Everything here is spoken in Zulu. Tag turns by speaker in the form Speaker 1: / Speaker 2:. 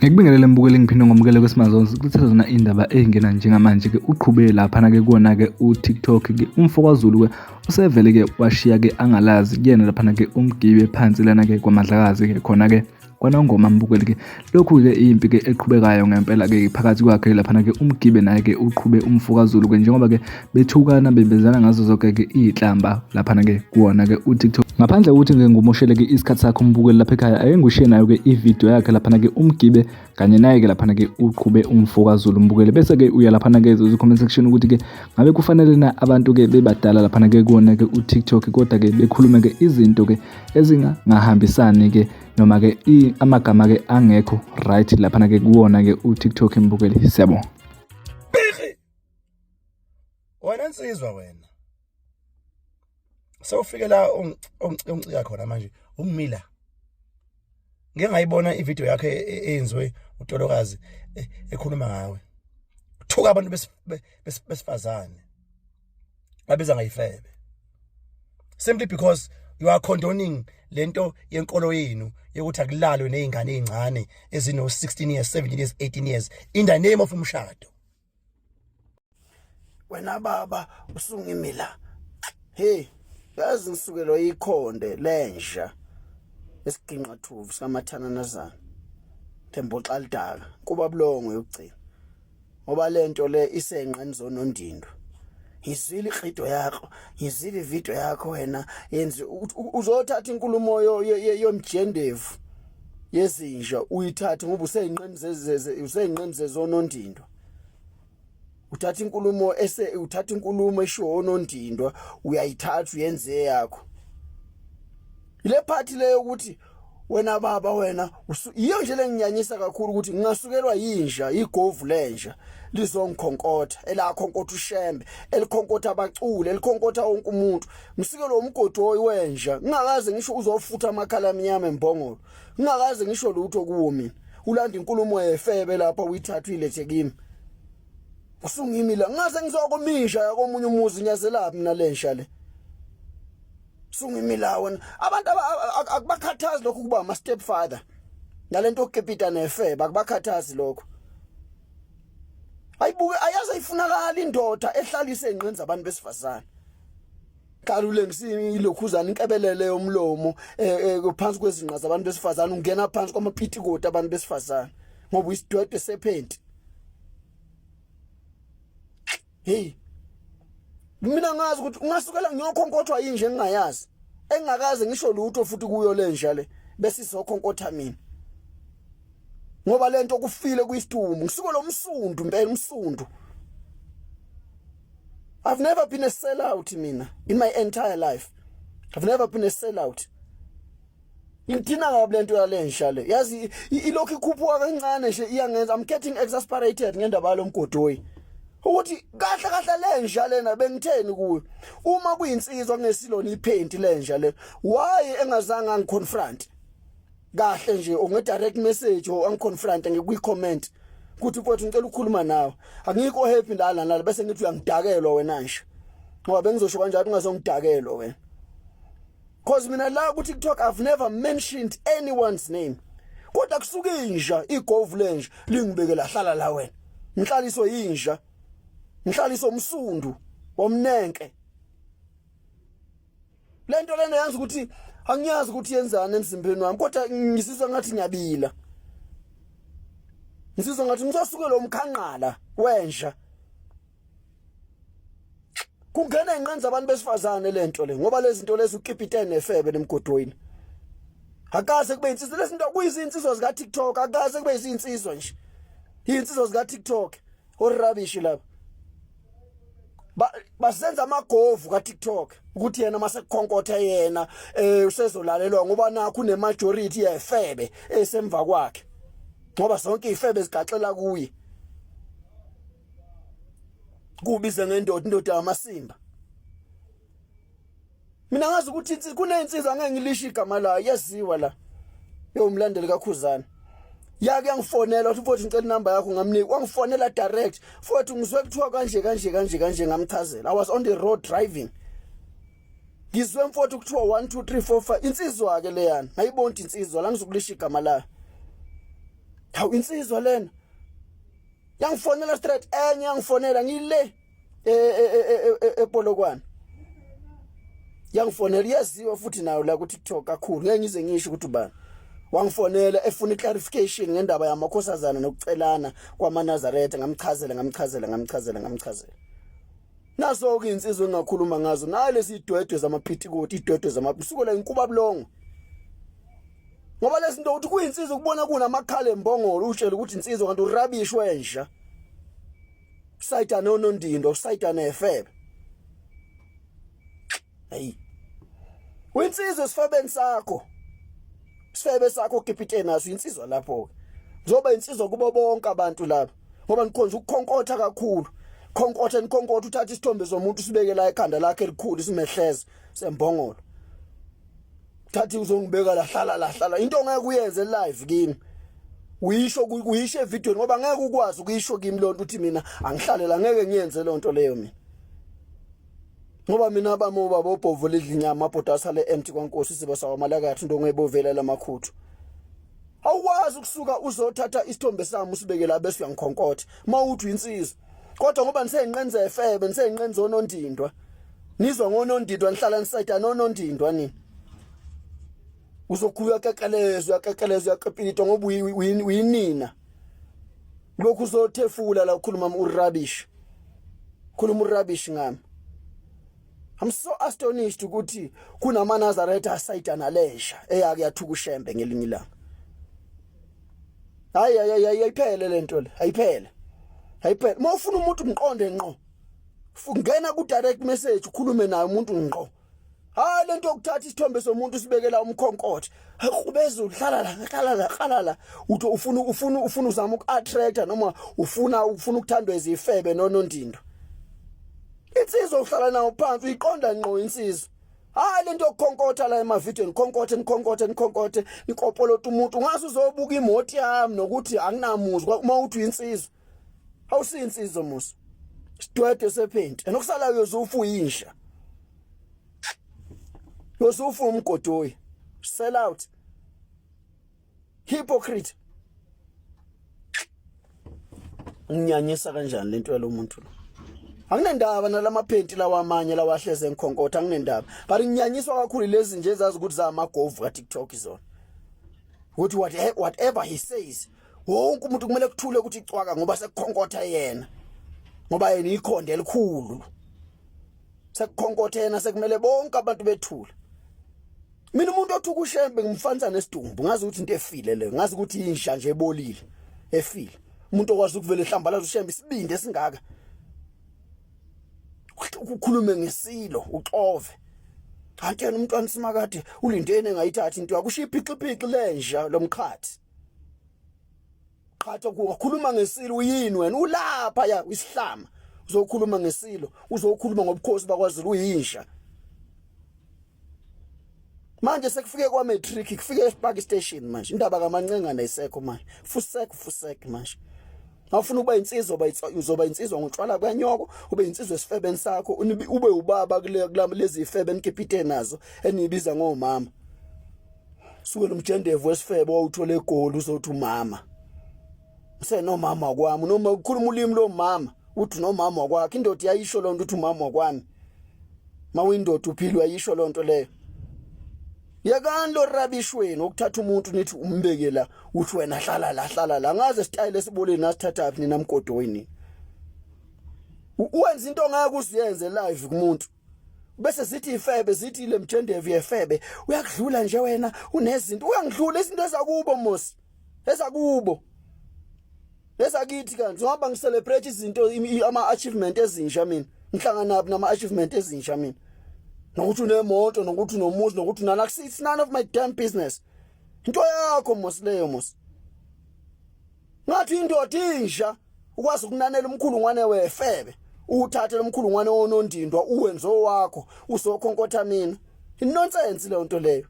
Speaker 1: Ngikubingelele mbukeli ngiphinde ngomukele kwesimazonsi kuthatha zona indaba ey'ngena njengamanje-ke uqhube laphana-ke kuwona-ke uTikTok-ke umfo kwaZulu-ke usevele-ke washiya-ke angalazi kuyena laphana-ke umgibe phansi lana-ke kwaMadlakazi-ke khona-ke kwanongoma mbukeli-ke lokhu-ke impi-ke eqhubekayo ngempela-ke phakathi kwakhe laphana-ke umgibe naye-ke uqhube umfo kaZulu-ke njengoba-ke bethukana bebezana ngazo zonke-ke iy'nhlamba laphana-ke kuwona-ke uTikTok ngaphandle kokuthi ngike ngumosheleke isikhathi sakho umbukeli lapha ekhaya ake ngishiye nayo-ke ividiyo yakhe laphana-ke umgibe kanye naye-ke laphana-ke uqhube umfo kaZulu umbukeli bese-ke uya laphana-ke comment section ukuthi-ke ngabe kufanele na abantu-ke bebadala laphana-ke kuwona-ke uTikTok kodwa-ke bekhulume-ke izinto-ke ezingahambisani-ke noma-ke amagama-ke angekho right laphana-ke kuwona-ke uTikTok mbukeli. Siyabonga.
Speaker 2: Wena nsizwa wena sewufike la ongicika khona manje ungimila ngeke ngayibona ivideo yakhe eyenziwe utolokazi ekhuluma ngawe uthuka abantu besifazane babiza ngayifebe simply because you are condoning lento yenkolo yenu yokuthi akulalwe nezingane ezincane ezino 16 years 17 years 18 years in the name of umshado.
Speaker 3: Wena baba usungimi la. Hey, yazi ngisukelwa ikhonde lenja esiginqa thuvu sikamathananazana. Themboxa lidaka kuba bulongo yokugcina. Ngoba lento le isenqeni zonondindwa. Ngizwile ikrido yakho, ngizwile ivideo yakho wena yenzi uzothatha inkulumo yomjendevu yezinja uyithathe ngoba useyinqeni zezeze useyinqeni zezonondindwa. Uthatha inkulumo ese uthatha inkulumo eshiwo onondindwa uyayithatha uyenze yakho. Ile party leyo ukuthi wena baba wena yiyo nje lenginyanyisa kakhulu ukuthi ngingasukelwa yinja igovu lenja lizongikhonkotha elakhonkotha ushembe elikhonkotha abaculi elikhonkotha wonke umuntu ngisukelwe umgodoyi wenja ngingakaze ngisho uzofutha amakhala amnyama embongolo ngingakaze ngisho lutho kuwo mina ulanda inkulumo yefebe lapha uyithatha uyilethe kimi usungimi la ngaze ngizokumisha yakomunye umuzi ngiyazelaphi mina lensha le sungimi la wena abantu akubakhathazi lokhu kuba ama step father nalento okukipita nefebe akubakhathazi lokho ayibuke ayaze ayifunakala indoda ehlalise engqeni zabantu besifazane qala ulengisa ilokhuzana inkebelele yomlomo eh, eh, phansi kwezinqa zabantu besifazane ungena phansi kwamapitikoti abantu besifazane ngoba uyisidwedwe sephenti hey mina ngazi ukuthi ungasukela ngiyokhonkotshwa yinje engingayazi engingakaze ngisho lutho futhi kuyo lenja le bese izokhonkotha mina ngoba lento kufile kuyisidumo ngisuke lo msundu impela umsundu I've never been a sellout mina in my entire life. I've never been a sellout. Ngithina kabi lento yalensha le. Yazi ilokhu ikhuphuka kancane nje iyangenza I'm getting exasperated ngendaba yalomgodoyi. Ukuthi kahle kahle lenja lena bengitheni kuyo. Uma kuyinsizwa kungesilona iphenti lenja le. Why engazange angiconfront? Kahle nje or nge-direct message or angiconfront ngikwi-comment ukuthi mfowethu ngicela ukukhuluma nawe angikho happy la nala bese ngithi uyangidakelwa wena nje ngoba bengizosho kanjalo ungazongidakelwa wena cause mina la ku TikTok I've never mentioned anyone's name kodwa kusuka inja igovu lenja lingibeke lahlala la wena ngihlaliso yinja ngihlaliso umsundu womnenke lento lena yazi ukuthi angiyazi ukuthi yenzani emzimbeni wami kodwa ngisizwa ngathi ngiyabila ngisizwa ngathi ngizosukelwa umkhanqala wenja kungena inqeni zabantu besifazane lento le ngoba lezi zinto lezi ukipite nefebe nemgodoyini akaze kube insizwa lezi zinto kuyizinsizwa zika TikTok akaze kube izinsizwa nje izinsizwa zika TikTok orubbish lapha basenza amagovu ka TikTok ukuthi yena masekukhonkotha yena eh usezolalelwa ngoba nakho une majority yefebe esemva kwakhe ngoba zonke izifebe zigaxela kuye kubize ngendoda indoda yamasimba mina ngazi ukuthi kunensizwa ngeke ngilisho igama layo yaziwa la yomlandeli kaKhuzana. Yake yangifonela wathi mfowethu ngicela inamba yakho ngamnika wangifonela direct mfowethu ngizwe kuthiwa kanje kanje kanje kanje ngamchazela I was on the road driving ngizwe mfowethu kuthiwa 1 2 3 4 5 insizwa ke leyana ngayibona insizwa la ngizokulisha igama layo hawu insizwa lena yangifonela straight enye yangifonela ngile e, e, e, ePolokwane yangifonela iyaziwa futhi nayo la ku TikTok kakhulu ngeke ngize ngisho ukuthi ubani wangifonela efuna iclarification ngendaba yamakhosazana nokucelana kwamaNazaretha ngamchazela ngamchazela ngamchazela ngamchazela naso ke insizwe engakhuluma ngazo nalezi idwedwe zamapitikoti idwedwe zamasuko la inkuba bulongo ngoba lezi zinto ukuthi kuyinsizwa ukubona kunamakhala embongolo utshela ukuthi insizwa kanti urubbish wenja usayida nonondindo usayida nefebe hayi uyinsizwa esifebeni sakho isifebe sakho ukipite naso insizwa lapho ke ngizoba insizwa kubo bonke abantu lapha ngoba nikhonza ukukhonkotha kakhulu khonkotha nikhonkotha uthatha isithombe somuntu usibeke la ekhanda lakhe elikhulu simehleze sembongolo thathi uzongibeka la hlala la hlala into ongeke uyenze live kimi uyisho uyisho evidweni ngoba ngeke ukwazi ukuyisho kimi lonto uthi mina angihlale la ngeke ngiyenze lonto leyo mina ngoba mina bami ubaba obhovu lidla inyama abhoda asale empty kwankosi siba sawamalakathi into ongayibovela lamakhuthu awukwazi ukusuka uzothatha isithombe sami usibeke la bese uyangikhonkotha mawuthi uyinsizwa kodwa ngoba niseyinqeni zefebe niseyinqeni zonondindwa nizwa ngonondindwa nihlala nisayida nonondindwa nini uzokhuya kekeleza uyakekeleza uyaqipilita ngoba uyinina lokhu uzothefula la ukhuluma urubbish khuluma urubbish ngami I'm so astonished ukuthi kunamaNazaretha asayida nalesha eyake yathuka uShembe ngelinye ilanga hayi hayi hayi ayiphele lento le ayiphele ayiphele uma ufuna umuntu ngiqonde ngqo ngena ku direct message ukhulume naye umuntu ngqo hayi lento yokuthatha isithombe somuntu usibekela umkhonkothe hayiqhubeza uhlala la hlala la hlala la uthi ufuna ufuna ufuna uzama ukuattracta noma ufuna ufuna ukuthandwa izifebe nonondindo insizwa uhlala nawo phansi uyiqonda ngqo insizwa hayi lento yokukhonkotha la emavidweni khonkothe nikhonkothe nikhonkothe nikopolota umuntu ungaze uzobuka imoti yami nokuthi anginamuzwa uma uthi uyinsizwa awusiyinsizwa musa sidwedwe sephenti enokusalayo uyozufa uyinja yozufa umgodoyi sell out hypocrite nginyanyisa kanjani lento yalomuntu lo anginendaba nalamaphenti lawa amanye lawa ahleze engikhonkotha anginendaba but nginyanyiswa kakhulu lezi nje ezazi ukuthi zamagovu ka TikTok zona ukuthi whatever he says wonke umuntu kumele kuthule ukuthi icwaka ngoba sekukhonkotha yena ngoba yena ikhonde elikhulu sekukhonkotha yena sekumele bonke abantu bethule mina umuntu othuka ushembe ngimfanisa nesidumbu ngazi ukuthi into efile leyo ngazi ukuthi insha nje ebolile efile umuntu okwazi ukuvela ehlambalaza ushembe isibindi esingaka ukukhulume ngesilo uxove kanti yena umntwana simakade ulindeni engayithathi into yakho ushiya iphixiphixi lenja lomqhathi qhatha ukukhuluma ngesilo uyini wena ulapha ya isihlama uzokhuluma ngesilo uzokhuluma ngobukhosi bakwaZulu uyinja manje sekufike kwa matric kufike eSpark station manje indaba kaMancengana isekho manje fusek fusek manje awufuna ukuba insizwa uzoba insizwa ngotshwala kanyoko ube insizwa esifebeni sakho ube ubaba kule lezi ifebe enikipite nazo enibiza ngomama suke lomjendevu wesifebe wawuthola egoli uzothi umama usenomama wakwami noma ukhuluma ulimi lomama uthi nomama wakwakhe indoda iyayisho lonto uthi umama wakwami mawuyindoda uphile uyayisho lonto leyo yekani lo rubbish wenu ukuthatha umuntu nithi umbeke la uthi wena hlala la hlala la ngaze style esiboleni nasithatha phi nina mgodoyi nini uwenza into ongeke uziyenze live kumuntu bese sithi ifebe sithi le mjendevu yefebe uyakudlula nje wena unezinto uyangidlula izinto ezakubo mos ezakubo ezakithi kanti ngoba ngicelebrate izinto ama achievement ezinsha mina ngihlangana nama achievement ezinsha mina nokuthi unemoto nokuthi unomuzi nokuthi unana it's none of my damn business into yakho mos leyo mos ngathi indoda inja ukwazi ukunanela umkhulungwane wefebe uthathe lomkhulungwane wonondindwa uwenze owakho usokhonkotha mina inonsense leyo nto leyo